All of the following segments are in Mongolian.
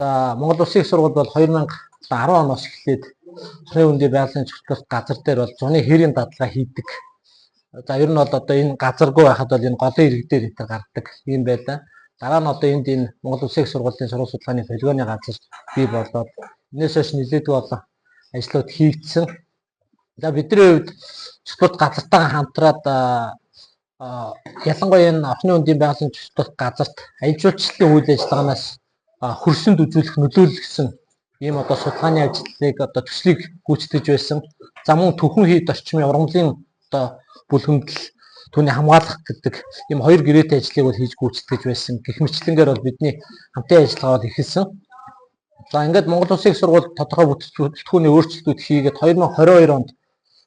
За, Монгол Улсын их сургууль бол 2010 оноос эхлээд Орхины хөндийн байгалийн зөвтгөх газар дээр бол зуны хэрийн дадлага хийдэг. За, ер нь бол одоо энэ газаргүй байхад бол энэ голын ирэг дээр энэ гардаг юм байлаа. Дараа нь одоо энд энэ Монгол Улсын их сургуулийн сургууль судалгааны полигоны газар бий болоод энэс хойш нэлээдгүй олон ажлууд хийгдсэн. За, бидний хувьд спорт газартайгаа хамтраад ялангуяа энэ Орхины хөндийн байгалийн зөвтгөх газарт аялал жуулчлалын үйл ажиллагаанаас хөрсөнд үзүүлэх нөлөөлөл гэсэн ийм одоо судалгааны ажлыг одоо төслийг гүйцэтгэж байсан. За, мөн түүхэн хийд орчмын ургамлын одоо бүлгэмдэл түүний хамгаалах гэдэг ийм хоёр гэрээтэй ажлыг бол хийж гүйцэтгэж байсан. Гэх мэтчилэнгээр бол бидний хамтын ажиллагаа бол эхэлсэн. За, ингээд Монгол Улсын их сургууль тодорхой бүртгүүний өөрчлөлтүүд хийгээд 2022 онд,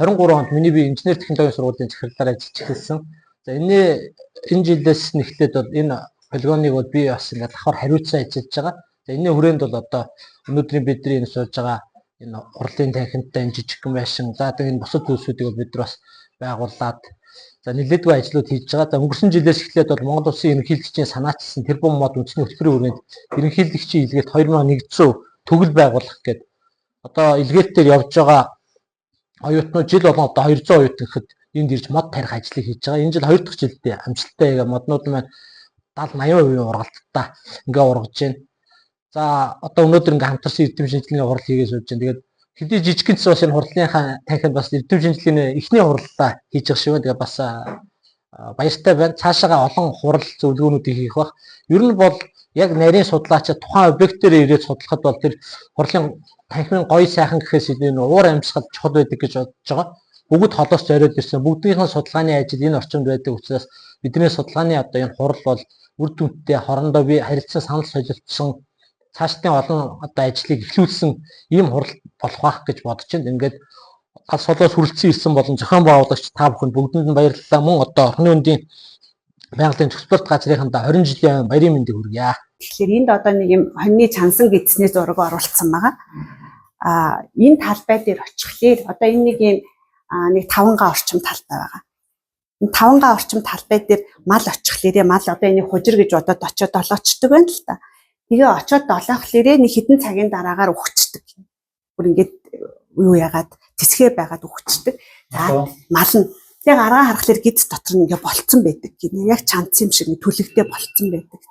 23 онд миний би инженер технологийн сургуулийн захирлаар ажиллаж эхэлсэн. За, энэ жилээс нь эхлээд бол энэ полигоныг бол би бас ингээд давхар хариуцсан ажиллаж байгаа. За, энэний хүрээнд бол одоо өнөөдрийн бидний энэ сууж байгаа энэ хурлын танхимтай энэ жижигхэн байшин, за, тэгээ энэ бусад зүйлсүүдийг бол бид нар бас байгуулад, за, нэлээдгүй ажлууд хийж байгаа. За, өнгөрсөн жилээс эхлээд бол Монгол Улсын ерөнхийлөгчийн санаачилсан тэрбум мод үндэсний хөтөлбөрийн хүрээнд ерөнхийлөгчийн илгээлт 2100 төгөл байгуулах гээд одоо илгээлтээр явж байгаа оюутнууд жил болгон одоо 200 оюутан гэхэд энд ирж мод тарих ажлыг хийж байгаа. Энэ жил хоёр дахь жилдээ амжилттай ингээ моднууд маань 70 80% ургалттай ингээ ургаж байна. За, одоо өнөөдөр ингээ хамтарсан эрдэм шинжилгээний хурал хийгээ сууж байна. Тэгээд хэдий жижигхэн ч бас энэ хурлынхаа танхимд бас эрдэм шинжилгээний эхний хурлаа хийж байгаа шиг байна. Тэгээд бас баяртай байна. Цаашаага олон хурал зөвлөгөөнүүдийг хийх бах. Ер нь бол яг нарийн судлаачид тухайн объектээр ирээд судлахад бол тэр хурлын танхимын гоё сайхан гэхээс илүү энэ уур амьсгал чухал байдаг гэж бодож байгаа. Бүгд холоос зориод ирсэн. Бүгдийнх нь судалгааны ажил энэ орчинд байдаг учраас бидний судалгааны одоо энэ хурал бол үр дүнтэй, хорондоо би харилцан санал солилцсон, цаашдын олон одоо ажлыг эхлүүлсэн ийм хурал болох байх гэж бодож байна. Ингээд гал солоос хүрэлцэн ирсэн болон зохион байгуулагч та бүхэнд бүгдэнд нь баярлалаа. Мөн одоо Орхины хөндийн байгалийн зөвтгөх газрынхандаа 20 жилийн баярын мэндийг хүргье. Тэгэхээр энд одоо нэг юм хоньны чансан гэдсний зураг оруулсан байгаа. Энэ талбай дээр очихлээр одоо энэ нэг юм нэг 5 га орчим талбай байгаа. Энэ 5 га орчим талбай дээр мал очихлээрээ мал одоо энийг хужир гэж бодоод очиод долоочдөг байна л та. Тэгээ очиод долоохлээрээ нэг хэдэн цагийн дараагаар үхчихдэг. Бүр ингээд юу яагаад тэсгээ байгаад үхчихдэг. За, мал нь тэгээ гаргаа харахлаар гиз дотор нь ингээ болцсон байдаг гинэ. Яг чанц юм шиг түлэгдээ болцсон байдаг.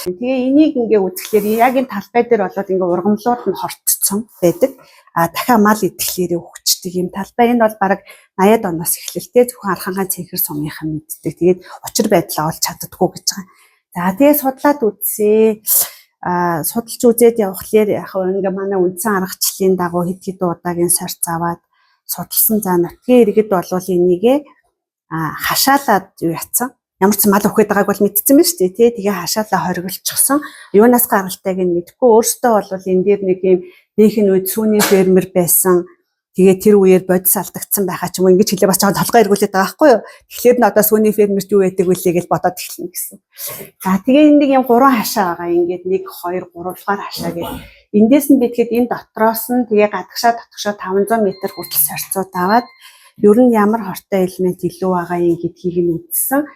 Тэгээ энийг ингээ үзэхлээр яг энэ талбай дээр болоод ингээ ургамлууд нь хортцсон байдаг. А дахиад мал идэхлээрээ үхчихдэг юм талбай. Энэ бол бараг 80-ад оноос эхлэлтэй зөвхөн Архангаан цэнхэр сумынхан мэддэг. Тэгээд учир байдлаа олж чаддаггүй гэж байгаа. За, тэгээ судлаад үзсээ. Судалж үзээд явхлаар яг ингээ манай үндсэн аргачлалын дагуу хэд хэд удаагийн сорьц аваад судалсан. За, нутгийн иргэд болвол энийгээ хашаалаад юу ятсан. Ямар ч мал үхээд байгааг бол мэдсэн байна шүү дээ, тий. Тэгээ хашаалаа хоригдчихсан. Юунаас гаралтайг нь мэдэхгүй. Өөртөө бол энэ дээр нэг юм дээхэн үед сүүний фермер байсан. Тэгээ тэр үеэр бодис алдагдсан байхаа ч юм уу, ингэж хэлээ бас жоо толгой эргүүлээд байгаа байхгүй юу. Тэгэхээр нь одоо сүүний фермерт юу байдаг вүлээ гэж бодоод эхэлнэ гэсэн. За, тэгээ энэ нэг юм гурван хашаа байгаа. Ингээд 1 2 3 дугаар хашаа гэдэг. Эндээс нь битгэд энэ дотроос нь тэгээ гадагшаа дотгошоо 500 м хүртэл сорьцууд аваад ер нь ямар хортой элемент илүү байгаа юм гэдгийг нь үзсэн.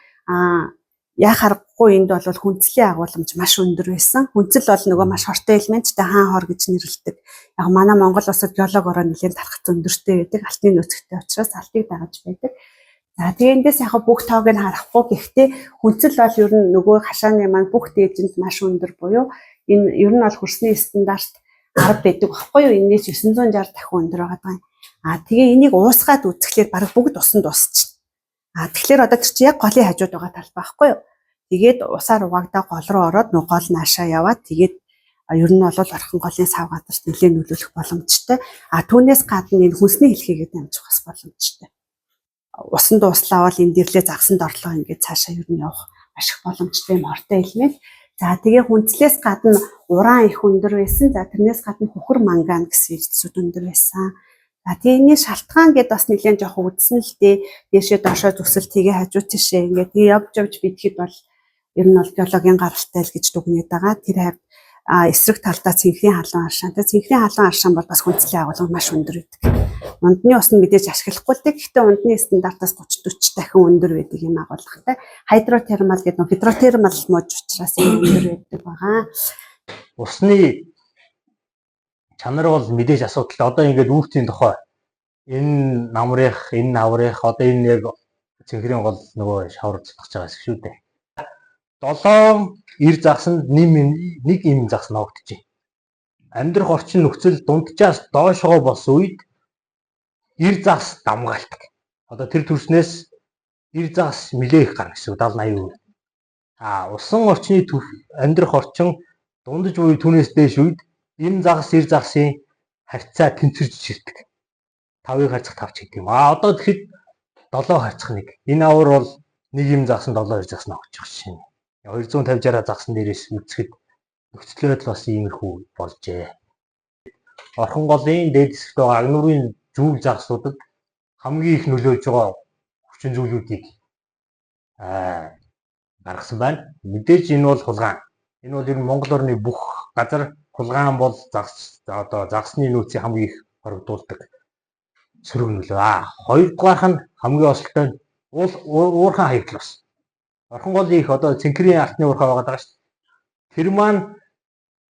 Яг харахгүй энд бол хүнцлийн агуулмж маш өндөр байсан. Хүнцэл бол нөгөө маш хортой элементтэй хаан хор гэж нэрлэдэг. Яг манай Монгол улсад геологороо нэлээд тархац өндөртэй байдаг. Алтны нөөцтэй учраас алтыг дагаж байдаг. За, тэгээ эндээс яг бүх тоог нь харахгүй, гэхдээ хүнцэл бол ер нь нөгөө хашааны маань бүх дээжинд маш өндөр буюу энэ ер нь бол хөрсний стандарт 10 байдаг байхгүй юу? Энээс 960 дахин өндөр байгаа юм. А тэгээ энийг уусгаад үзэхлээр бараг бүгд усан дуусчихна. А тэгэхээр одоо тэр чинь яг голын хажууд байгаа тал байхгүй юу? Тэгээд усаар угаагдаа гол руу ороод нөгөө гол наашаа яваад тэгээд ер нь бол Орхон голын сав газарт нэлээд нөлөөлөх боломжтой. А түүнээс гадна энэ хүнсний хэлхийгээд дамжих бас боломжтой. Усан дууслаа бол энэ дэрлээ загсанд орлоо ингээд цаашаа ер нь явах маш их боломжтой юм хортой элемент. За, тэгээ хүнцлээс гадна уран их өндөр байсан. За, тэрнээс гадна хөхөр манган гэсэн эрдэсүүд өндөр байсан. За, тэгээ энэний шалтгаан гэдээ бас нэлээд жоох үзсэн л дээ. Дээшээ доошоо зүсэл тэгээ хажуу тишээ ингээд тэгээ явж явж бидэхэд бол ер нь бол геологийн гаралтай л гэж дүгнээд байгаа. Тэр хавьд эсрэг талдаа цэнхрийн халуун аршаан. Тэгээ цэнхрийн халуун аршаан бол бас хүнцлийн агуулга маш өндөр байдаг. Ундны ус нь мэдээж ашиглахгүй л дээ. Гэхдээ ундны стандартаас 30 40 дахин өндөр байдаг юм агуулгатай. Hydrothermal гэдэг нь гидротермал мууж учраас юм өндөр байдаг байгаа. Усны чанар бол мэдээж асуудалтай. Одоо ингээд үүртийн тухай энэ намрынх, энэ наврынх, одоо энэ яг цэнхрийн гол нөгөө шавар цутгаж байгаа хэсэг шүү дээ. 7 эр загсанд нэг им загас ногдчихжээ. Амьдрах орчин нөхцөл дунджаас доошогоо болсон үед эр загас дамгаалдаг. Одоо тэр төрснөөс эр загас нэлээх их гарна гэсэн үг, 70 80%. А усан орчны амьдрах орчин дундаж буюу түүнээс дээш үед им загас эр загасын харьцаа тэнцвэрж ирдэг. 5-ыг харьцах 5 ч гэдэг юм. А одоо тэгэхэд 7 харьцах 1. Энэ авар бол нэг юм загас нь 7 2 загас ногдчих шин. 250 60 загсан дээрээс үзэхэд нөхцөл байдал бас иймэрхүү болжээ. Орхон голын дээд хэсэгт байгаа агнуурын зүүл загсуудад хамгийн их нөлөөлж байгаа хүчин зүйлүүдийг гаргасан байна. Мэдээж энэ бол хулгайн. Энэ бол ер нь Монгол орны бүх газар хулгайн бол загас, одоо загасны нөөцийг хамгийн их хоригдуулдаг сөрөг нөлөө. Хоёрдугаарх нь хамгийн осолтой нь уурхайн хаягдал бас. Орхон голын их одоо цэнхрийн алтны уурхай байгаа шүү дээ. Тэр маань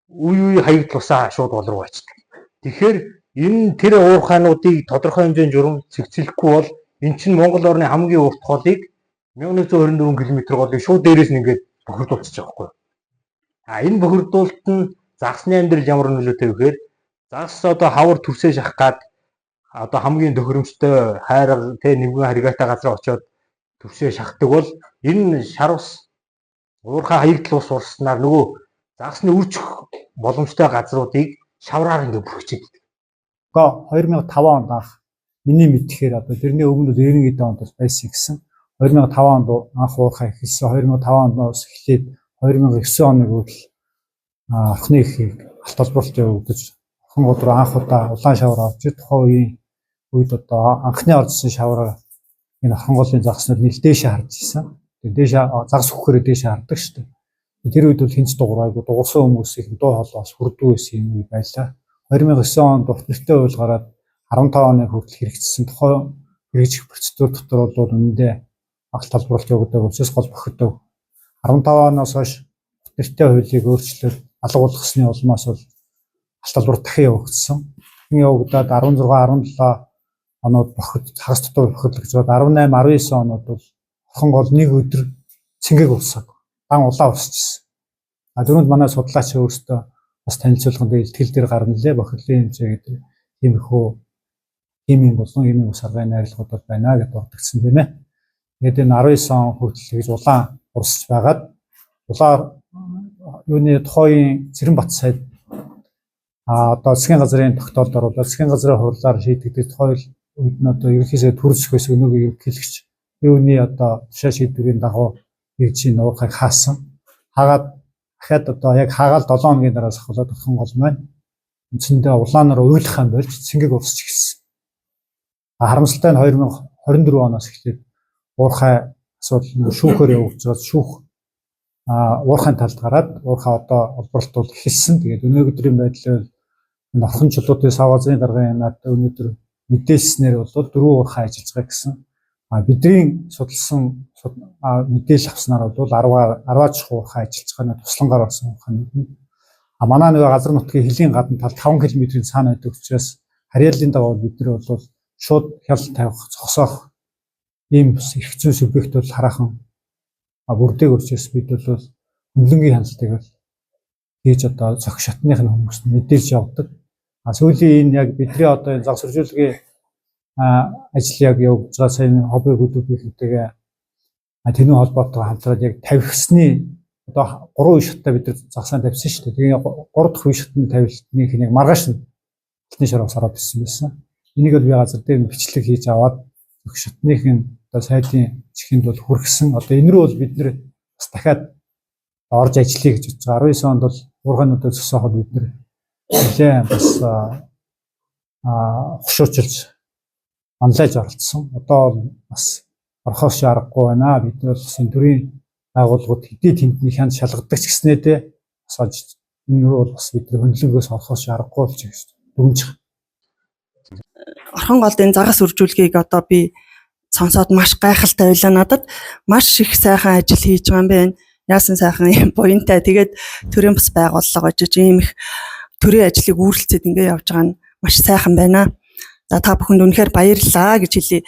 үе үе хаягдал усаа шууд гол руу ачдаг. Тэгэхээр энэ тэр уурхайнуудыг тодорхой хэмжээнд журам цэгцлэхгүй бол эн чинь Монгол орны хамгийн урт голыг, 1124 км голыг шууд дээрээс нь ингээд бохирдуулчих жоохоо байхгүй. А энэ бохирдуулалт нь загасны амьдрал ямар нөлөөтэй вэ гэхээр загас одоо хавар төрсөө шахах гад одоо хамгийн тохиромжтой хайрга тэ нэвгэн харигаатай газар очиод төрсөө шахдаг бол энэ шар ус, уурхай хаягдал ус урснаар нөгөө загасны үржих боломжтой газруудыг шавраар ингээд бүрхчихэд. 2005 онд анх миний мэдхээр, одоо тэрний өмнө 90 хэдэн онд бас байсан гэсэн. 2005 онд анх уурхай эхэлсэн. 2005 оноос эхлээд 2009 оны хүртэл орхны ихийг алт холбоолт явагдаж, Орхон гол руу анх удаа улаан шавар орж, тухайн үеийн үед одоо анхны оржсэн шавраар энэ Орхон голын загаснууд нэл дээшээ харж исэн. Тэр дээшээ загас өгөхээр дээшээ хардаг шүү дээ. Тэр үед бол хинч дугаараагүй, дугуйсан хүмүүс их дуу хоолой бас хүрдүү байсан юм үе байлаа. 2009 онд урт нэртэй хууль гараад 15 оны хүртэл хэрэгжсэн. Тухайн хэрэгжих процедур дотор бол үнэндээ алт холбоолт явагддаг учраас гол бохирдог. 15 оноос хойш урт нэртэй хуулийг өөрчлөөд алга болгосны улмаас бол алт холбоолт дахин явагдсан. Дахин явагдаад 16 17 онууд бохирд, хагас дотор бохирдлогдоод 18 19 онууд бол Орхон гол нэг өдөр цэнгэг усаг дан улаан усчихсан. А дөрөнд манай судлаач өөрсдөө бас танилцуулганд илтгэл дээр гарна лээ, бохирлын хэмжээ гэдэг тиймэрхүү химийн болон химийн ус аргын найрлагууд бол байна гэдээ дурдгдсан, тийм ээ. Тэгээд энэ 19 он хүртэл гэж улаан урсж байгаад улаар юуны тухайн Цэрэнбат сайд одоо засгийн газрын тогтоолд оруулаад засгийн газрын хурлаар шийдэгдэх тухайн үед нь одоо ерөнхий төр зөхөөс өнөөгөө ерөнхийлөгч юуны одоо тушаа шийдвэрийн дагуу ирж ийн уурхайг хаасан. Хаагаад дахиад одоо яг хаагаал 7 хоногийн дараа сахуулаад Орхон гол маань үндсэндээ улаанаар уйлахаа болж цэнгэг урсч эхэлсэн. Харамсалтай нь 2024 оноос эхлээд уурхай асуудал шүүхээр явагдаж байгаа, шүүх уурхайн талд гараад уурхай одоо олборлолт бол эхэлсэн. Тэгээд өнөөдрийн байдлаар энэ Орхон чулуутын сав газрын даргын надад өнөөдөр мэдээлснээр бол дөрвөн уурхай ажиллаж байгаа гэсэн. А бидний судалсан мэдээлэл авснаар бол 10 10 чухал уурхай ажиллаж байгаа, туслангаар болсон уурхайнууд нь. А манай нөгөө газар нутгийн хөлийн гадна тал 5 км-ийн цаана байдаг учраас харьяаллын дагуу бид нар бол шууд хяналт тавих, зогсоох ийм эрх зүйн субъект бол хараахан бүрдээг учраас бид бол хөндлөнгийн хяналтыг бол хийж одоо зохих шатных нь хүмүүст мэдээлж явдаг. А сүүлийн энэ яг бидний одоо энэ загас өржүүлгийн ажил яг явагдаж байгаа, сайн хобби хөдөлгөөнтэйгээ тэнүү холбоотойгоо хамтраад яг тавихсны одоо 3 үе шаттай бид нар загсаа тавьсан шүү дээ. Тэгээ 3 дахь үе шатны тавилтны нэг маргааш нь алтны шар бас ороод ирсэн байсан. Энийг бол би газар дээр бичлэг хийж аваад зохих шатных нь одоо сайдын чихэнд бол хүргэсэн. Одоо энэ рүү бол бид нэр бас дахиад орж ажиллая гэж бодож байгаа. 19 онд бол уурхайнуудыг зогсооход бид нэр нэлээд бас хушуучилж манлайлж оролцсон. Одоо бол бас орохоос аргагүй байна. Бид нар бол энэ төрийн байгууллагууд хэдий тэндний хянд шалгадаг ч гэснээ дээ бас энэ рүү бол бас бид нар хөндлөнгөөс орохоос аргагүй болж гэж дүгнж. Орхон голд энэ загас үржүүлгийг одоо би сонсоод маш гайхалтай байлаа надад. Маш их сайхан ажил хийж байгаа юм байна. Яасан сайхан юм буянтай тэгээд төрийн бас байгууллага очиж ийм их төрийн ажлыг үүрлцээд ингээ явж байгаа нь маш сайхан байна. За та бүхэнд үнэхээр баярлалаа гэж хэлье.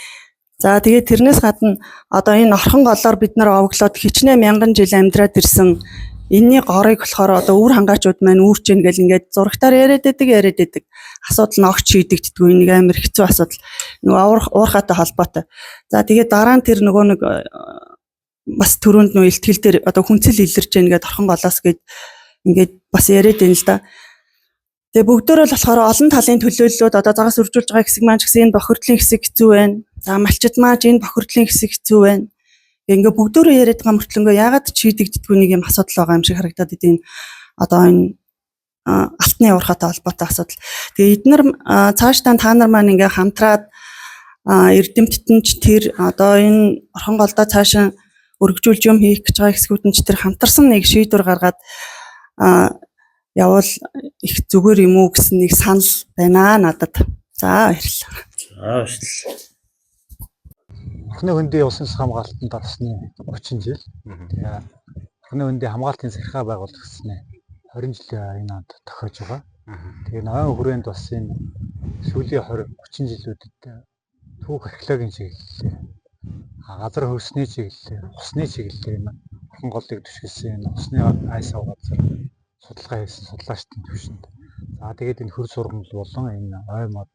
За тэгээд тэрнээс гадна одоо энэ орхон голоор бид нар овоглоод хичнээн мянган жил амьдраад ирсэн энэний горыг болохоор одоо үр хангаачуд маань үүрч ийн гэл ингээд зурагтаар яриад байдаг. Асуудал нь огт шийдэгддэггүй, нэг амар хэцүү асуудал. Нөгөө уурхаатай холбоотой. За тэгээд дараа нь тэр нөгөө нэг бас түрүүнд нөө илтгэл дээр одоо хүнцэл илэрч ийн гээд орхон голоос гээд ингээд бас яриад байна л да. Тэгээ бүгдөө л болохоор олон талын төлөөллүүд одоо загас үржүүлж байгаа хэсэг маань ч гэсэн энэ бохирдлын хэсэг хэцүү байна. За малчид маань энэ бохирдлын хэсэг хэцүү байна. Ингээ бүгдөө яриад байгаа мөртлөнгөө яагаад ч шийдэгддэггүй нэг юм асуудал байгаа юм шиг харагдаад идэв. Одоо энэ алтны уурхаатай холбоотой асуудал. Тэгээ эднэр цаашдаа та нар маань ингээ хамтраад эрдэмтд нь ч тэр одоо энэ орхон голдоо цаашаа өргөжүүлж юм хийх гэж байгаа хэсгүүд нь ч тэр хамтарсан нэг шийдвэр гаргаад явбал их зүгээр юм уу гэсэн нэг санал байна надад. За баярлалаа. За баярлалаа. Орхины хөндийн усан цас хамгаалтанд орсны 30 жил. Тэгээ орхины хөндийн хамгаалтын сахирхаа байгуулагдсны 20 жилийн энэ онд тохиож байгаа. Тэгээ ноён хүрээнд бас энэ сүүлийн 20 30 жилүүдэд түүх археологийн чиглэлээр, газар хөрсний чиглэлээр, усны чиглэлээр энэ орхон голыг түшгэлсэн энэ усны айсав газар судалгаа хийсэн судлаачдын түвшинд. За тэгээд энэ хөр сургамал болон энэ ой мод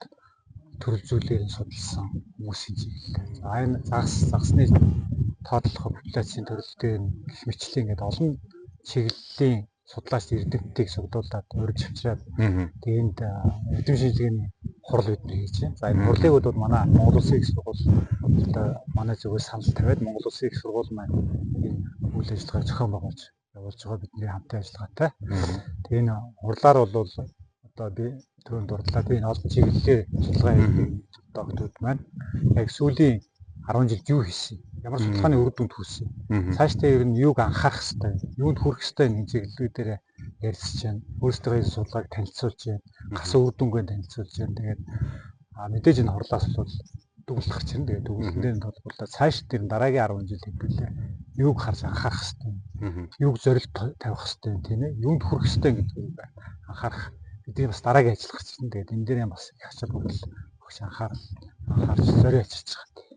төрөл зүйлээр нь судалсан хүмүүсийн чиглэлээр. За энэ загасны тоотлох популяцийн төрөл дээр нь гэх мэтлэн ингээд олон чиглэлийн судлаач эрдэмтдийг сугдуулаад урьж авчираад тэгээд энд эрдэм шинжилгээний хурал бид нар хийж байна. За энэ хурлыг бол манай Монгол Улсын их сургууль одоо манай зүгээс санал тавиад Монгол Улсын их сургууль маань энэ үйл ажиллагааг зохион байгуулж явуулж байгаа бидний хамтын ажиллагаатай. Тэгээ энэ хурлаар бол одоо би түрүүнд дурдлаа. Тэгээ энэ олон чиглэлээр судалгаа хийдэг доктод маань яг сүүлийн 10 жилд юу хийсэн? Ямар судалгааны үр дүнд хүрсэн? Цаашдаа ер нь юуг анхаарах хэвтэй, юунд хүрэх хэвтэй энэ чиглэлүүдээр ярилцж байна. Өөрсдийнхөө хийсэн судалгааг танилцуулж байна. Гасан үр дүнгээ танилцуулж байна. Тэгээд мэдээж энэ хурлаас бол дүгнэлт гарч ирнэ. Тэгээд дүгнэлтэндээ нь толгуурлаа цааш тэр дараагийн 10 жил хэдүүлээ юуг харж анхаарах хэвтэй, юуг зорилт тавих хэвтэй тийм ээ, юунд хүрэх хэвтэй гэдгийг анхаарах бидний бас дараагийн ажил гарч ирнэ. Тэгээд энэ дээр бас их ач холбогдол өгч анхаарал анхаарч зорио ачиж байгаа.